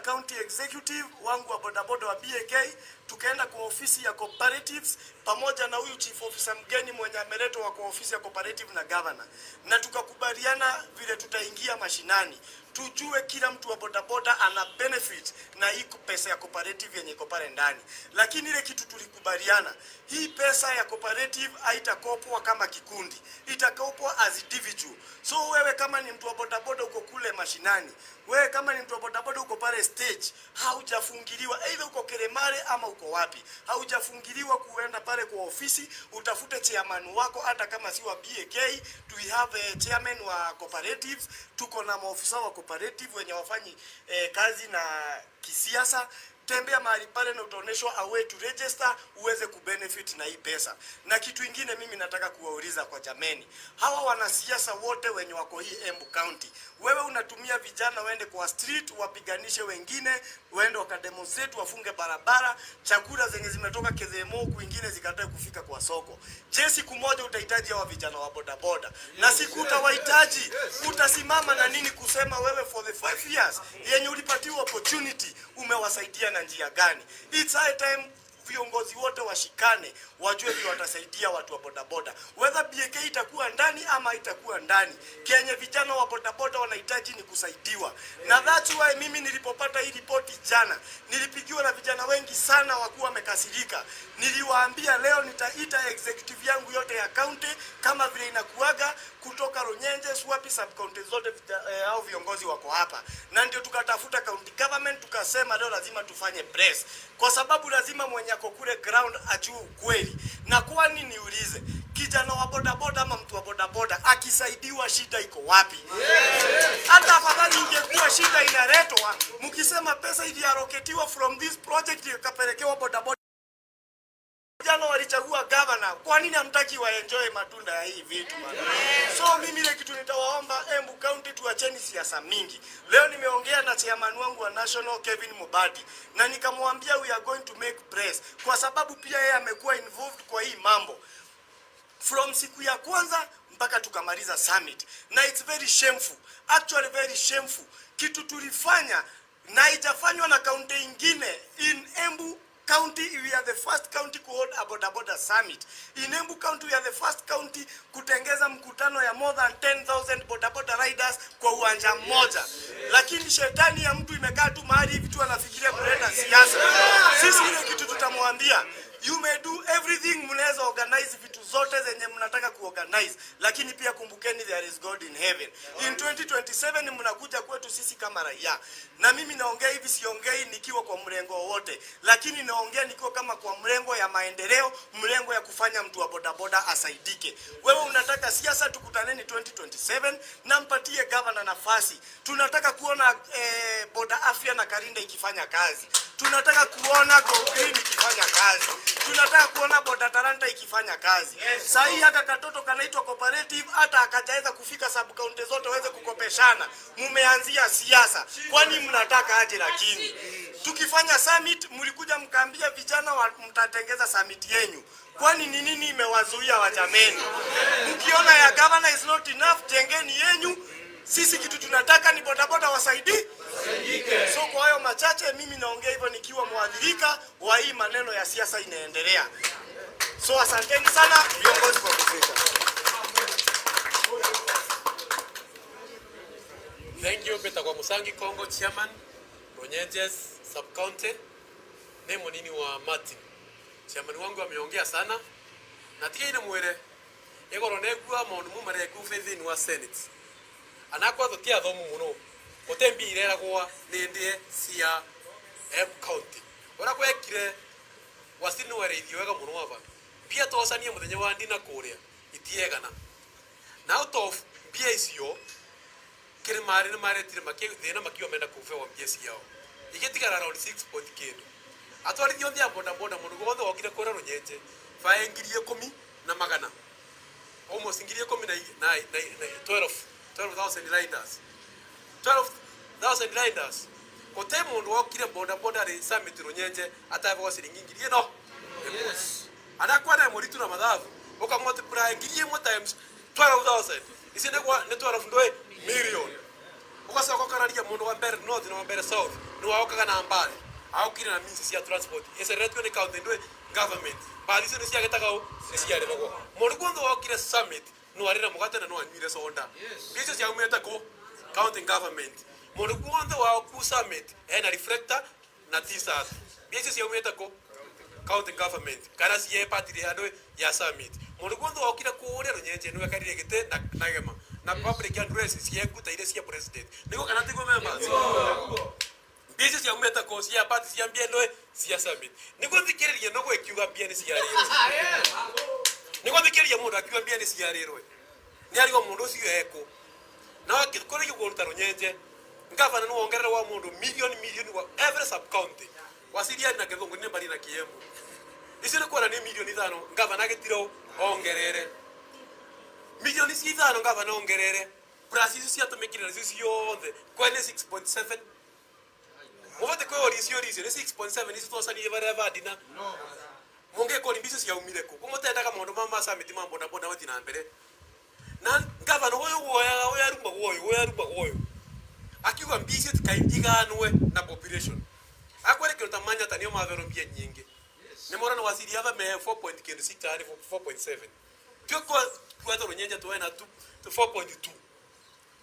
county executive wangu wa bodaboda wa BAK, tukaenda kwa ofisi ya cooperatives pamoja na huyu chief officer mgeni mwenye ameletwa kwa ofisi ya cooperative na governor, na tukakubaliana vile tutaingia mashinani, tujue kila mtu wa bodaboda ana benefit na hii pesa ya cooperative yenye iko pale ndani. Lakini ile kitu tulikubaliana, hii pesa ya cooperative haitakopwa kama kikundi, itakopwa as individual. So wewe kama ni mtu wa bodaboda uko kule mashinani, wewe kama ni mtu wa bodaboda uko pale stage, haujafungiliwa either uko Keremare ama uko wapi, haujafungiliwa kuenda pale kwa ofisi utafute chairman wako, hata kama si wa BAK. We have a chairman wa cooperatives, tuko na maofisa wa cooperative wenye wafanyi kazi na kisiasa. Tembea mahali pale na utaonyeshwa a way to register uweze kubenefit na hii pesa. Na kitu ingine mimi nataka kuwauliza kwa jameni, hawa wanasiasa wote wenye wako hii Embu County, wewe unatumia vijana waende kwa street wapiganishe wengine, waende wakademonstrate, wafunge barabara, chakula zenye zimetoka Kethemo kwingine zikatae kufika kwa soko. Je, siku moja utahitaji hawa vijana wa bodaboda? Na siku utawahitaji, utasimama na nini kusema wewe for the 5 years yenye ulipatiwa opportunity umewasaidia na njia gani? It's high time viongozi wote washikane, wajue vile watasaidia watu wa bodaboda, whether BAK itakuwa ndani ama itakuwa ndani. Kenye vijana wa bodaboda wanahitaji ni kusaidiwa, na that's why mimi nilipopata hii ripoti jana, nilipigiwa na vijana wengi sana wakuwa wamekasirika. Niliwaambia leo nitaita executive yangu yote ya county kama vile inakuaga kutoka Runyenje, Wapi, sub county zote au viongozi wako hapa, na ndio tukatafuta county government, tukasema leo lazima tufanye press, kwa sababu lazima mwenye ako kule ground ajue ukweli. Na kwani niulize, kijana wa bodaboda ama mtu wa bodaboda akisaidiwa, shida iko wapi? Hata afadhali ingekuwa shida inaletwa mkisema pesa iliallocatiwa from this project ikapelekewa bodaboda. Vijana walichagua governor, kwa nini hamtaki waenjoy matunda ya hii vitu bana? So mimi ile kitu nitawaomba Embu County, tuacheni siasa mingi. Leo nimeongea na chairman wangu wa national, Kevin Mubadi, na nikamwambia we are going to make press, kwa sababu pia yeye amekuwa involved kwa hii mambo from siku ya kwanza mpaka tukamaliza summit, na it's very shameful, actually very shameful kitu tulifanya na haijafanywa na kaunti ingine. In Embu County, we are the first county to hold a boda boda summit. In Embu County, we are the first county kutengeza mkutano ya more than 10,000 boda boda riders kwa uwanja mmoja, lakini shetani ya mtu imekaa tu mahali hivi tu anafikiria kuleta siasa. Sisi ile kitu tutamwambia, you may do everything, mnaweza organize vitu zote zenye mnataka kuorganize, lakini pia kumbukeni there is God in heaven. In 2027 mnakuja kwetu sisi kama raia, na mimi naongea hivi, siongei nikiwa kwa mrengo wowote, lakini naongea nikiwa kama kwa mrengo ya maendeleo, mrengo ya kufanya mtu wa bodaboda asaidike. Wewe unataka siasa, tukutaneni 2027 na mpatie governor nafasi. Tunataka kuona boda afya na Karinda ikifanya kazi. Tunataka kuona Go Green ikifanya kazi. Tunataka kuona boda Talanta ikifanya kazi. Yes. Hii haka katoto kanaitwa cooperative hata akajaweza kufika sub county zote waweze kukopeshana. Mumeanzia siasa. Kwani mnataka aje? Lakini tukifanya summit, mlikuja mkaambia vijana wa mtatengeza summit yenyu. Kwani ni nini imewazuia wajameni? Mkiona ya governor is not enough, jengeni yenyu. Sisi kitu tunataka ni bodaboda wasaidie. So kwa hayo machache, mimi naongea hivyo nikiwa mwadhirika wa hii maneno ya siasa inaendelea. So asanteni sana viongozi kwa kufika. Thank you, Peter kwa Musangi Kongo, chairman Runyenjes sub county, ne munini wa Martin. Chairman wangu ameongea sana na tiga mwire igoro negua maundu mu mareku thĩinĩ wa Senate anakwa tũtiathomu mũno gũte mbia ireragwa nĩ ndĩe cia Embu County ũrĩa gwekire wasiri nĩ wareithio wega mũno aba mbia tocanie mũthenya wa ndina kũrĩa itiegana na out of mbia icio kĩrĩ marĩ nĩ maretire thĩna makiuga menda kũbewa mbia ciao igĩtigara around 6 point kĩndũ atwarithia othe a boda boda mũndũ wothe wokire kũrĩa Runyenje bae 10,000 na magana almost 10,000 na 12 12,000 riders, 12,000 riders. Gũte mũndũ wokire boda boda rĩ summit Runyenje atabewa ciringi ngiri ĩno. Yes. Anakwana mũritu na mathabu ũkamultiply 1,000 times 12,000 ici nĩ 12 ndũĩ million, ũgacoka ũkararia mũndũ wa mbere north na wa mbere south. Niwaokaga na mbathi aokire na means cia transport eceretwe ni county ndwe government. Mbathi icio niciagetaga niciarĩhagwo. Mũndũ guothe wokire summit no arĩ na mũgate na no anyuire soda. Icio ciaumĩte kũ county government. Mũndũ guothe wa summit ena reflector na T-shirt. Mbia icio ciaumĩte kũ county government kana cie party ya andũ ya summit. Mũndũ guothe wokire kũrĩa Runyenje nĩ wekarire gĩtĩ na gema na public address ciekuta iria cia president. Nĩguo kana tiguo, members? Mbia icio ciaumĩte kũ? Cia party cia mbia ndwe cia summit. Nĩguo thikĩrĩria no gwĩkiuga mbia nĩ ciarĩrwo. Nĩguo thikĩrĩria mũndũ akiuga mbia nĩ ciarĩrwo, nĩ arigwo mũndũ ũcio ekũ na kũrĩ kũruta Runyenje. Ngavana nĩ wongerera wa mũndũ milioni milioni wa every sub county wasiriari na Gĩthũngũ nĩ mbari na Kiembu. Icio nĩ kuona nĩ milioni 5. Ngavana agĩtiro ongerere milioni cia 5. Ngavana ongerere plus icio ciatũmĩkire nacio ciothe kwene 6.7. Mũbate kwĩyũria icio nĩ 6.7 icio twacanirie barĩa bandina mũngĩkũri mbicio ciaumire kũ kũmũtendaga maũndũ ma summit ma boda boda mathiĩ na mbere. Na ngavana ũyũ woyaga ũyũ arumagwo ũyũ ũyũ arumagwo ũyũ akiuga mbia icio tikaiganwe na population akwere kindu ta Manyata nio maverwo mbia nyingi. Ni morana wasiri ava me 4 point kindu 6 ari 4.7 tio kwa kwata Runyenje tuena tu 4.2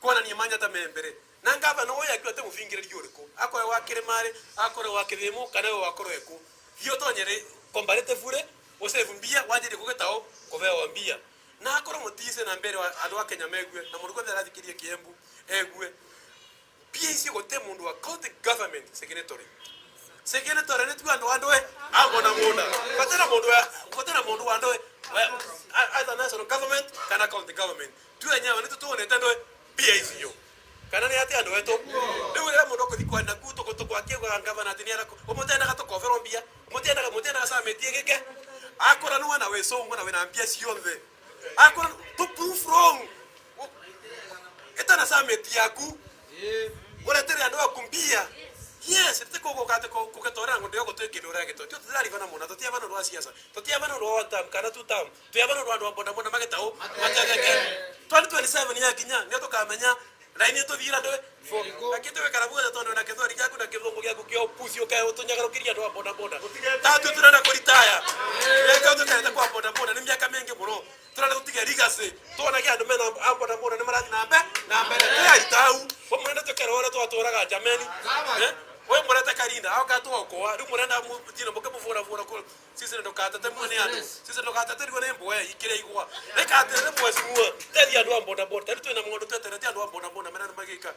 kuonania Manyata me mbere. Na ngavana ũyũ akiuga te mũbingĩrĩrio ũrĩkũ akore wa kĩrĩmarĩ akore wa kĩthĩmũ kana we wakorwo eku thiĩ ũtonyere comparative ũsave mbia wanjĩrie kũgĩtao kũbewa mbia na akorwo mũtise na mbere andũ a Kenya megue na mũndũ guothe arathikĩria Kiembu egue mbia icio gũte mũndũ wa county government signatory nĩ tu andũ andũ amona mũnda batera mũndũ batera mũndũ wa andũ either national government kana county government. Tu enyewe nĩ tũtuonete andũ mbia icio kana nĩ atĩ andũ etũ rĩu rĩrĩa mũndũ akũthi kwenda ku tũgwakiugaga ngavana atĩ nĩ ũmũtendaga tũkoberwo mbia mũtiendaga mũtiendaga summit ĩgĩke akora nĩ wana wĩcũngũ na wĩna mbia ciothe akora to prove wrong ĩtana summit yaku ũretere andũ aku mbia. Yes, te kũgũka atĩ kũgetorera ng'onde yo gũtwĩ kĩndũ ũragĩto tio tũtiraribana mũno tũtiabana ũndũ wa siasa tũtiabana ũndũ wa one term kana two term tũtiabana ũndũ wa andũ a boda boda magĩtaũ matetheke. 2027 yakinya nĩo tũkamenya raini tũthira ndwe lakini twekara buga tondu na kithweri gĩaku na kĩthũngũ gĩaku kĩa ũpuci ũkae ũtũnyagarũkĩria andũ a boda boda tatu tũrenda kũritaya reke tũkerete kwa boda boda nĩ mĩaka mĩingĩ mũno tũrenda tũtige legacy tuonage andũ mena a boda boda nĩ marathiĩ na mbere na mbere twĩ aitau we mũrenda twĩkere ũrĩa twatũraga jameni we mũrete karinda aoka twokoa rĩu mũrenda mũthire mũkĩmũbũrabũra kũ sisi ndũkatete mwene andũ sisi ndũkateterwo nĩ mbwe ikĩrĩa igwa rĩkaterere mheshimiwa tethi andũ a boda boda tarĩu twĩna maũndũ tweterete andũ a boda boda mena magĩka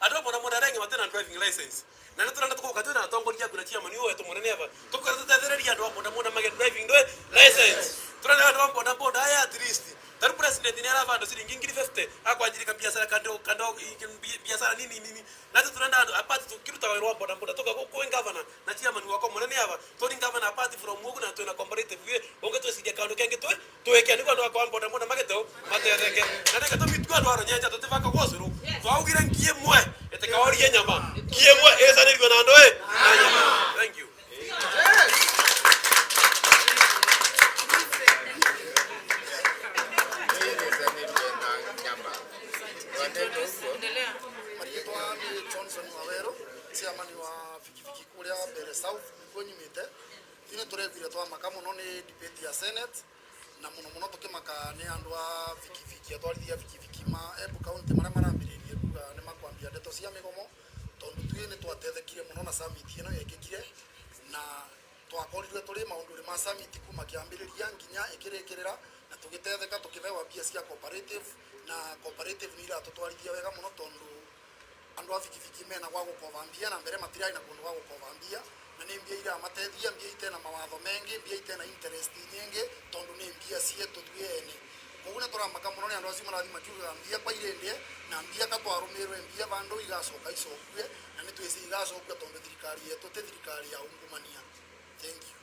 andũ a boda boda arĩa matina driving license na nĩ tũrenda tũgoka twĩna atongoria aku na chairman ũyũ wetũ mũnene aba tũkora tũtethereria andũ a boda boda magĩe driving ndwe license. Tũrenda andũ a boda boda aya at least tarĩu president nĩ araba andũ ciringi 50,000 akwanjirika biacara kando kando biacara nini nini na tũrenda andũ apart tũkĩruta wĩra wa boda boda tũka kwĩ governor na chairman wakwa mũnene aba tũri governor apart from ũguo na twĩna comparative we ũngĩ twĩciria kaũndũ kengĩ twĩ twĩke nĩguo andũ akwa boda boda magĩteo matetheke na nĩkĩo tũmĩtua andũ a Runyenje tũtibaka gwocũrũ twaugire ngi ĩmwe ĩtikaorie nyama ngi ĩmwe ĩcanĩrio na andũ ĩ na nyama. Thank you. Marĩtwa nĩ Johnson Wawero, chairman wa bikibiki kũrĩa Mbere South nĩkuo nyumĩte. Ithuĩ nĩ tũreguire twamaka mũno nĩ debate ya Senate na mũno mũno tũkĩmaka nĩ andũ a bikibiki atwarithia bikibiki ma Embu County marĩa marambĩrĩirie kuga nĩ makwambia ndeto cia mĩgomo tondũ tuĩ nĩ twatethekire mũno na summit ĩno yekĩkire na twakorirwe tũrĩ maũndũ ma summit kuma kĩambĩrĩria nginya ĩkĩrĩkĩrĩra na tũgĩtetheka tũkĩbewa mbia cia cooperative na cooperative nĩ iratũtwarithia wega mũno tondũ andũ a bikibiki mena gwa gũkoba mbia na mbere matirarĩ na kũndũ gwa gũkoba mbia na nĩ mbia iramatethia mbia itena mawatho mengi mbia itena interest nyingĩ tondũ nĩ mbia cietũ tuĩ ene. Koguo nĩ tũramaka mũno nĩ andũ acio marathiĩ makiugaga mbia kwa irĩndĩ na mbia katwarũmĩrwe mbia bandũ igacoka icokue na nĩ twĩci igacokua tondũ thirikari yetu ti thirikari ya ungumania. Thank you.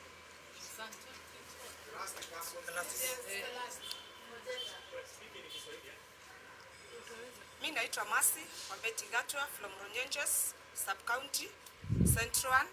Mi naitwa Masi Wambeti Gatwa from Runyenjes sub county Central.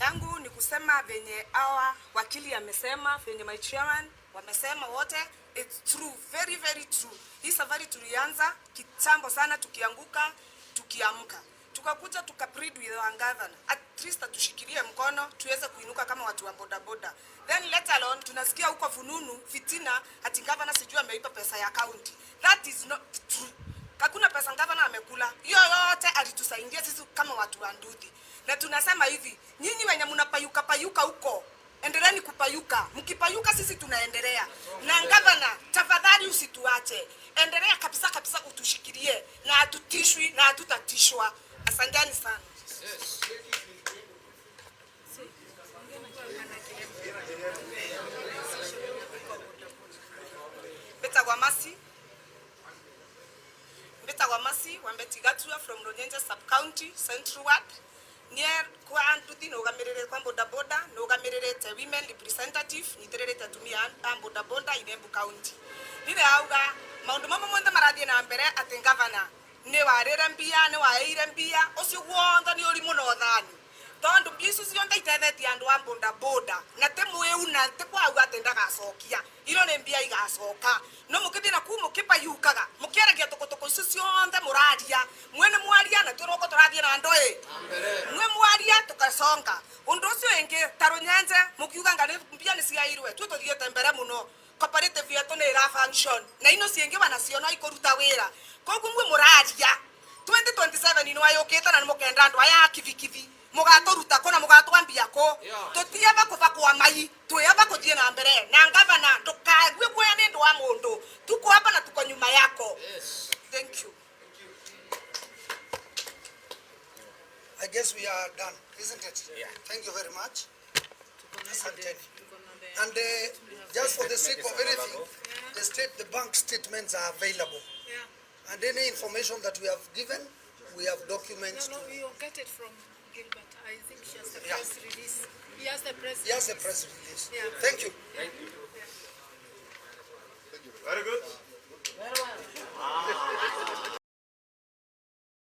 Yangu ni kusema venye hawa wakili amesema, venye my chairman wamesema wote, it's true, very very true. Hii safari tulianza kitambo sana, tukianguka tukiamka, Tukakuja tukaplead with our governor, at least atushikilie mkono tuweze kuinuka kama watu wa bodaboda. Then let alone tunasikia huko fununu fitina ati governor sijui ameipa pesa ya county. That is not true. Hakuna pesa gavana amekula. Hiyo yote alitusaidia sisi kama watu wa nduthi. Na tunasema hivi, nyinyi wenye mnapayuka payuka huko, endeleeni kupayuka. Mkipayuka sisi tunaendelea. Na gavana, tafadhali usituache. Endelea kabisa kabisa utushikilie na hatutishwi na hatutatishwa. Asanteni sana. Mbetagwa Masi. Mbetagwa Masi Wambeti Gatua from Runyenje Sub County Central Ward. Nie kwa nduthi nugamirire kwa bodaboda nugamirire women representative nyitirire atumia a bodaboda in Embu County. Rire auga maundu mamwe monthe marathie na mbere ati gavana ni warire mbia ni waeire mbia ucio guonthe ni uri muno thani tondu mbia icio cionthe itethetie andu a bodaboda na ti mwiu na ti kwauga ati ndagacokia iro ni mbia igacoka no mukithie na kuu mukipayukaga mukiaragia tukutuku icio cionthe muraria mwene mwaria na twiroko turathie na ndoi mwe mwaria tukasonga undu ucio ingi ta Runyenje mukiuga nga mbia ni ciairwe twi tuthiete mbere muno cooperative yetu ni ira function na ino ciingi wanacio no ikuruta wira koguo mwe muraria 2027 ni wayukite na nimukenda andu aya kibikibi mugaturuta ku na mugatwambia ku tutiaba kuba kwa mai twiaba kuthie na mbere na gavana ndukague guoya ni ndu wa mundu tuko hapa na tuko nyuma yako. Thank you. I guess we are done, isn't it? Yeah. Thank you very much. Asanteni. And just for the sake of anything, the bank statements are available. Yeah. And any information that we have given, we have documents. No, we will get it from Gilbert. I think she has the Yeah. press release. He has the press He has a release. press release. Yeah. Thank you. Thank you.